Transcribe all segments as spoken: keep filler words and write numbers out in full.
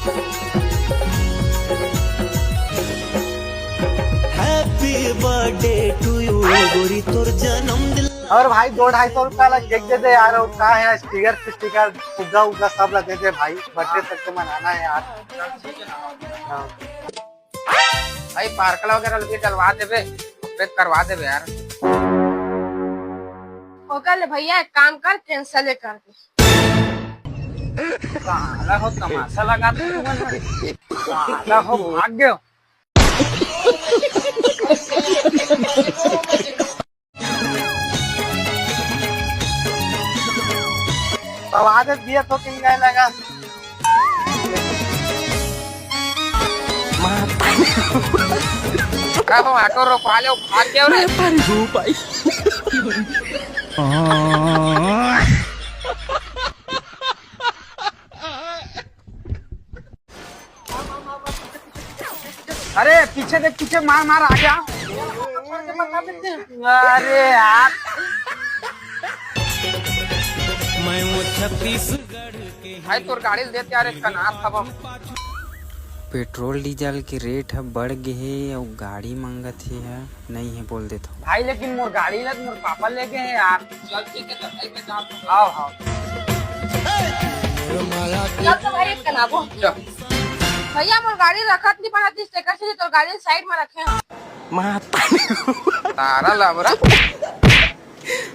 Happy birthday to you, गोरी तोर जन्मदिन। और भाई, दो ढाई सौ रुपया ला केक दे दे यार, और का है, स्टिकर फिस्टिकर, फुग्गा उग्गा सब ला दे दे भाई, बर्थडे सबके मनाना है यार। हाँ। भाई, पार्कला वगैरह भी डलवा देबे, अपडेट करवा देबे यार। ओकर ले भैया, एक काम कर, कैंसिल कर दे। साला हो, तमाशा लगा दे तुमन। साला हो, भाग गयो। अब आदत दिया तो कहीं गए लगा। का हो, ऑटो रोकवा ले, भाग गयो रे। मैं परी हूँ भाई। अरे पीछे देख, पीछे मार मार आ गया। अरे यार। मैं वो छत्तीसगढ़ के भाई, तोर गाड़ी ल देते यार, एक कनात हवम। पेट्रोल डीजल के रेट ह बढ़ गे हे अउ गाड़ी मांगत हे ह, नई हे बोल देथव। भाई, लेकिन मोर गाड़ी ल मोर पापा ले गे हे यार। चल, ठीक है, तो भाई, मैं जाता हूँ। आओ, आओ। चल तो भाई, एक कनाबो। चल। भैया, मोर गाड़ी रखत नहीं बनत, इस चक्कर से तोर गाड़ी साइड में रखे हैं। माता। तारा लाबरा।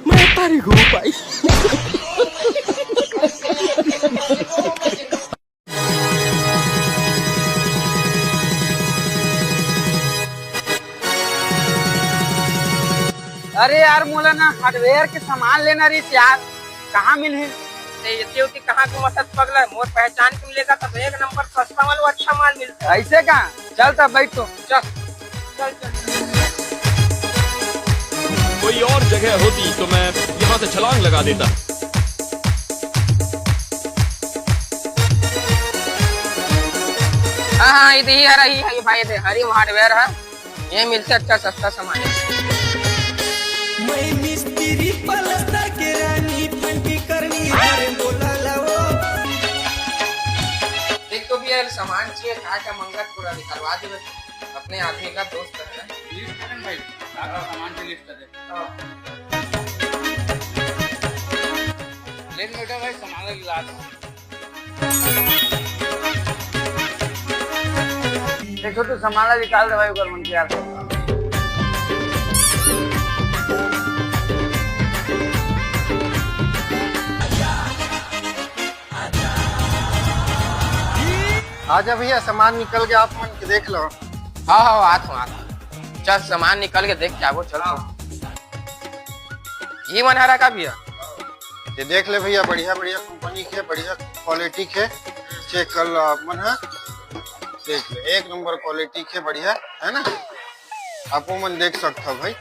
मैं तारी हूँ भाई। अरे यार, मोला ना हार्डवेयर के सामान लेना रहिस यार, कहाँ मिलही? ए, एती ओती कहाँ घूमत हस पगला? मोर पहचान के मिलेगा तब एक नंबर सस्ता माल, वो अच्छा माल मिलता है। ऐसे का? चल तब बैठ तो। चल, चल, चल। कोई और जगह होती तो मैं यहाँ से छलांग लगा देता। हाँ, हाँ, इधर ही है, रही है भाई, इधर हरी हार्डवेयर है। ये मिलथे अच्छा सस्ता सामान। मैं मिस्त्री पलस्तर के रानी, फंटी करनी हर बोला लाओ। देख तो भैया, सामान चाहिए, का का मंगत पूरा निकलवा देबे। अपने आदमी का दोस्त है ना। लिस्ट है ना भाई, का का सामान की लिस्ट है। हाँ। लेकिन बेटा भाई, सामान की बात है। देखो तो सामान निकाल दे भाई, ऊपर मन के यार। आजा भैया, सामान निकल के आप मन के देख लो। हाँ, हाँ, आत हूँ, आत हूँ। चल, सामान निकल के देख के आबो, चल। हाँ। ये मन हरा का भैया? ये देख ले भैया, बढ़िया बढ़िया कंपनी के, बढ़िया क्वालिटी के, चेक कर लो आप मन, हाँ। देख ले, एक नंबर क्वालिटी के, बढ़िया है ना, आप मन देख सकते हो भाई।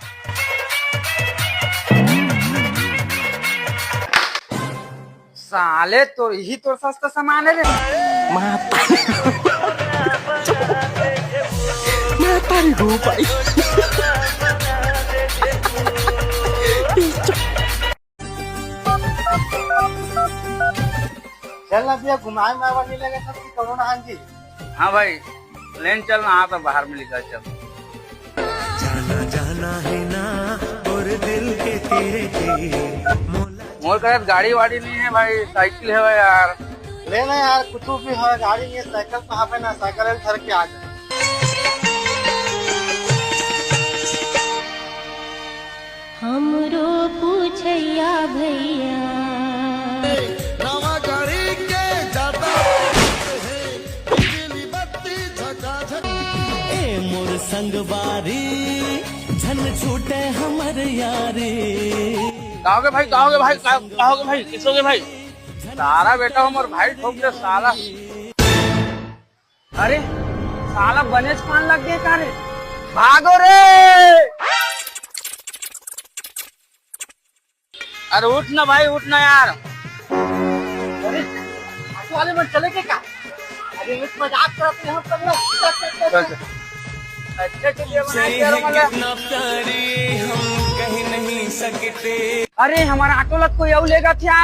साले, तोर यही तोर सस्ता सामान है रे। माता, माता रे गो भाई। चल ना भैया, घुमाए में आवा नहीं लगे सब कि करो ना, हाँ जी। हाँ भाई, लेन चल ना, हाँ तो बाहर में निकल चल। जाना जाना है ना और दिल के तेरे के मोला। मोर करा गाड़ी वाड़ी नहीं है भाई, साइकिल है यार। ले ना यार, कुछ भी हो, गाड़ी नहीं है, साइकिल तो पे ना, साइकिल धर के आ जा। हमरो पूछैया भैया। नवा गाड़ी के जाता है, बिजली बत्ती झकाझक। ए मोर संगवारी, झन छूटे हमर यारी। का होगे भाई, का होगे भाई, का, का होगे भाई, किस होगे भाई? सारा बेटा हमर भाई ठोक दे साला। अरे साला बनेच पान लग गए का रे? भागो रे! अरे उठ ना भाई, उठ ना यार। अरे, ऑटो वाले मन चले के का? अरे, उठ, मजाक करत रहे हम सब लोग। चल, चल। अच्छा, चलिए, बना सही यार, है, मतलब। कितना प्यारी हम कह नहीं सकते। अरे, हमारा ऑटो लग कोई और लेगा क्या?